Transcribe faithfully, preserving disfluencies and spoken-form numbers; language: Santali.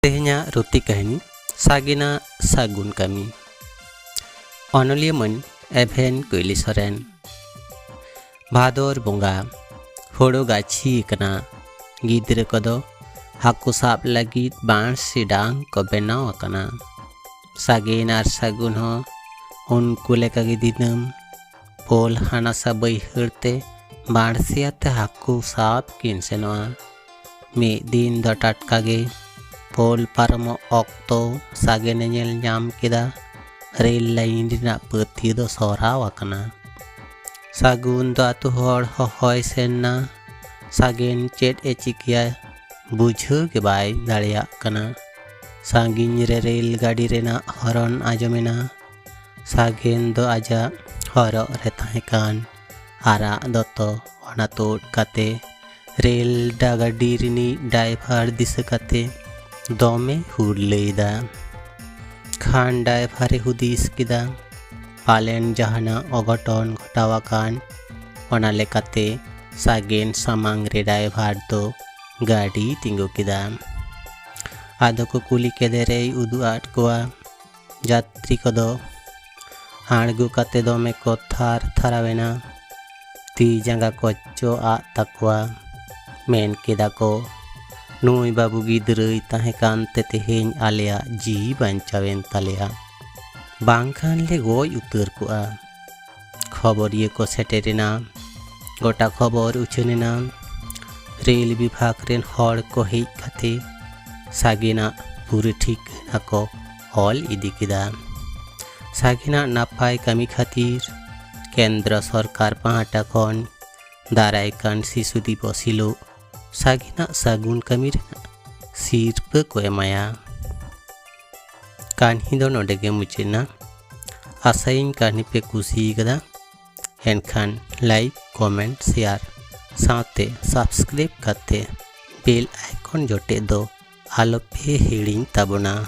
ᱛᱮᱦᱮᱧᱟᱜ ᱨᱩᱛᱤ ᱠᱟᱹᱦᱱᱤ, ᱥᱟᱜᱮᱱᱟᱜ ᱥᱟᱹᱜᱩᱱ ᱠᱟᱹᱢᱤ᱾ ᱚᱱᱚᱞᱤᱭᱟᱹ ᱢᱟᱹᱱ ᱮᱵᱷᱮᱱ ᱠᱩᱭᱞᱤ ᱥᱚᱨᱮᱱ᱾ ᱵᱷᱟᱫᱚᱨ ᱵᱚᱸᱜᱟ, ᱦᱳᱲᱳ ᱜᱟᱹᱪᱷᱤ ᱟᱠᱟᱱᱟ᱾ ᱜᱤᱫᱽᱨᱟᱹ ᱠᱚᱫᱚ ᱦᱟᱹᱠᱩ ᱥᱟᱵ ᱞᱟᱹᱜᱤᱫ ᱵᱟᱹᱬᱥᱤ ᱰᱟᱝ ᱠᱚ ᱵᱮᱱᱟᱣ ᱟᱠᱟᱱᱟ᱾ ᱥᱟᱜᱮᱱ ᱟᱨ ᱥᱟᱹᱜᱩᱱ ᱦᱚᱸ ᱩᱱᱠᱩ ᱞᱮᱠᱟᱜᱮ ᱫᱤᱱᱟᱹᱢ ᱯᱳᱞ ᱦᱟᱱᱟᱥᱟ ᱵᱟᱹᱭᱦᱟᱹᱲ ᱛᱮ ᱵᱟᱹᱬᱥᱤ ᱟᱛᱮ ᱦᱟᱹᱠᱩ ᱥᱟᱵ ᱠᱤᱱ ᱥᱮᱱᱚᱜᱼᱟ᱾ ᱢᱤᱫ ᱫᱤᱱ ᱫᱚ ᱴᱟᱴᱠᱟ ᱜᱮ ᱯᱳᱞ ᱯᱟᱨᱚᱢᱚᱜ ᱚᱠᱛᱚ ᱥᱟᱜᱮᱱᱮ ᱧᱮᱞ ᱧᱟᱢ ᱠᱮᱫᱟ, ᱨᱮᱞ ᱞᱟᱭᱤᱱ ᱨᱮᱱᱟᱜ ᱯᱟᱹᱛᱤ ᱫᱚ ᱥᱚᱨᱟᱣ ᱟᱠᱟᱱᱟ᱾ ᱥᱟᱹᱜᱩᱱ ᱫᱚ ᱟᱹᱛᱩ ᱦᱚᱲ ᱦᱚᱦᱚᱭ ᱥᱮᱱ ᱱᱟ᱾ ᱥᱟᱜᱮᱱ ᱪᱮᱫ ᱮ ᱪᱤᱠᱟᱹᱭᱟ, ᱵᱩᱡᱷᱟᱹᱣ ᱜᱮ ᱵᱟᱭ ᱫᱟᱲᱮᱭᱟᱜ ᱠᱟᱱᱟ᱾ ᱥᱟᱺᱜᱤᱧ ᱨᱮ ᱨᱮᱞ ᱜᱟᱹᱰᱤ ᱨᱮᱱᱟᱜ ᱦᱚᱨᱚᱱ ᱟᱸᱡᱚᱢᱮᱱᱟ᱾ ᱥᱟᱜᱮᱱ ᱫᱚ ᱟᱡᱟᱜ ᱦᱚᱨᱚᱜ ᱨᱮ ᱛᱟᱦᱮᱸ ᱠᱟᱱ ᱟᱨᱟᱜ ᱫᱚᱛᱚ ᱚᱱᱟ ᱛᱩᱫ ᱠᱟᱛᱮ ᱨᱮᱞ ᱰᱟ-, ᱜᱟᱹᱰᱤ ᱨᱤᱱᱤᱡ ᱰᱟᱭᱵᱷᱟᱨ ᱫᱤᱥᱟᱹ ᱠᱟᱛᱮ ᱫᱚᱢᱮ ᱦᱩᱨᱞᱟᱹᱭᱮᱫᱟ᱾ ᱠᱷᱟᱱ ᱰᱟᱭᱵᱷᱟᱨᱮ ᱦᱩᱫᱤᱥ ᱠᱮᱫᱟ, ᱯᱟᱞᱮᱱ ᱡᱟᱦᱟᱱᱟᱜ ᱚᱜᱷᱚᱴᱚᱱ ᱜᱷᱚᱴᱟᱣ ᱟᱠᱟᱱ᱾ ᱚᱱᱟ ᱞᱮᱠᱟᱛᱮ ᱥᱟᱜᱮᱱ ᱥᱟᱢᱟᱝ ᱨᱮ ᱰᱟᱭᱵᱷᱟᱨ ᱫᱚ ᱜᱟᱹᱰᱤ ᱛᱤᱸᱜᱩ ᱠᱮᱫᱟ᱾ ᱟᱫᱚ ᱠᱚ ᱠᱩᱞᱤ ᱠᱮᱫᱮ ᱨᱮᱭ ᱩᱫᱩᱜ ᱟᱫ ᱠᱚᱣᱟ᱾ ᱡᱟᱛᱨᱤ ᱠᱚᱫᱚ ᱟᱬᱜᱚ ᱠᱟᱛᱮ ᱫᱚᱢᱮ ᱠᱚ ᱛᱷᱟᱨ ᱛᱷᱟᱨᱟᱣᱮᱱᱟ᱾ ᱛᱤ ᱡᱟᱸᱜᱟ ᱠᱚ ᱪᱚ ᱟᱫ ᱛᱟᱠᱚᱣᱟ᱾ ᱢᱮᱱ ᱠᱮᱫᱟ ᱠᱚ, "ᱱᱩᱭ ᱵᱟᱹᱵᱩ ᱜᱤᱫᱽᱨᱟᱹᱭ ᱛᱟᱦᱮᱸ ᱠᱟᱱ ᱛᱮ ᱛᱮᱦᱮᱧ ᱟᱞᱮᱭᱟᱜ ᱡᱤᱣᱤ ᱵᱟᱧᱪᱟᱣᱮᱱ ᱛᱟᱞᱮᱭᱟ, ᱵᱟᱝᱠᱷᱟᱱ ᱞᱮ ᱜᱚᱡ ᱩᱛᱟᱹᱨ ᱠᱚᱜᱼᱟ᱾" ᱠᱷᱚᱵᱚᱨᱤᱭᱟᱹ ᱠᱚ ᱥᱮᱴᱮᱨᱮᱱᱟ᱾ ᱜᱚᱴᱟ ᱠᱷᱚᱵᱚᱨ ᱩᱪᱷᱟᱹᱱ ᱮᱱᱟ᱾ ᱨᱮᱞ ᱵᱤᱵᱷᱟᱜᱽ ᱨᱮᱱ ᱦᱚᱲ ᱠᱚ ᱦᱮᱡ ᱠᱟᱛᱮ ᱥᱟᱜᱮᱱᱟᱜ ᱯᱩᱨᱟᱹ ᱴᱷᱤᱠᱟᱹᱱᱟ ᱠᱚ ᱚᱞ ᱤᱫᱤ ᱠᱮᱫᱟ᱾ ᱥᱟᱜᱮᱱᱟᱜ ᱱᱟᱯᱟᱭ ᱠᱟᱹᱢᱤ ᱠᱷᱟᱹᱛᱤᱨ ᱠᱮᱱᱫᱨᱚ ᱥᱚᱨᱠᱟᱨ ᱯᱟᱦᱴᱟ ᱠᱷᱚᱱ ᱫᱟᱨᱟᱭ ᱠᱟᱱ ᱥᱤᱥᱩ ᱫᱤᱵᱚᱥ ᱦᱤᱞᱳᱜ ᱥᱟᱜᱮᱱᱟᱜ ᱥᱟᱹᱜᱩᱱ ᱠᱟᱹᱢᱤ ᱨᱮᱱᱟᱜ ᱥᱤᱨᱯᱟᱹ ᱠᱚ ᱮᱢᱟᱭᱟ᱾ ᱠᱟᱹᱦᱱᱤ ᱫᱚ ᱱᱚᱰᱮ ᱜᱮ ᱢᱩᱪᱟᱹᱫ ᱮᱱᱟ᱾ ᱟᱥᱟᱭᱟᱹᱧ ᱠᱟᱹᱦᱱᱤ ᱯᱮ ᱠᱩᱥᱤ ᱠᱟᱫᱟ᱾ ᱮᱱᱠᱷᱟᱱ like, comment, share ᱥᱟᱶᱛᱮ subscribe ᱠᱟᱛᱮ bell icon ᱡᱚᱴᱮᱫ ᱫᱚ ᱟᱞᱚᱯᱮ ᱦᱤᱲᱤᱧ ᱛᱟᱵᱚᱱᱟ᱾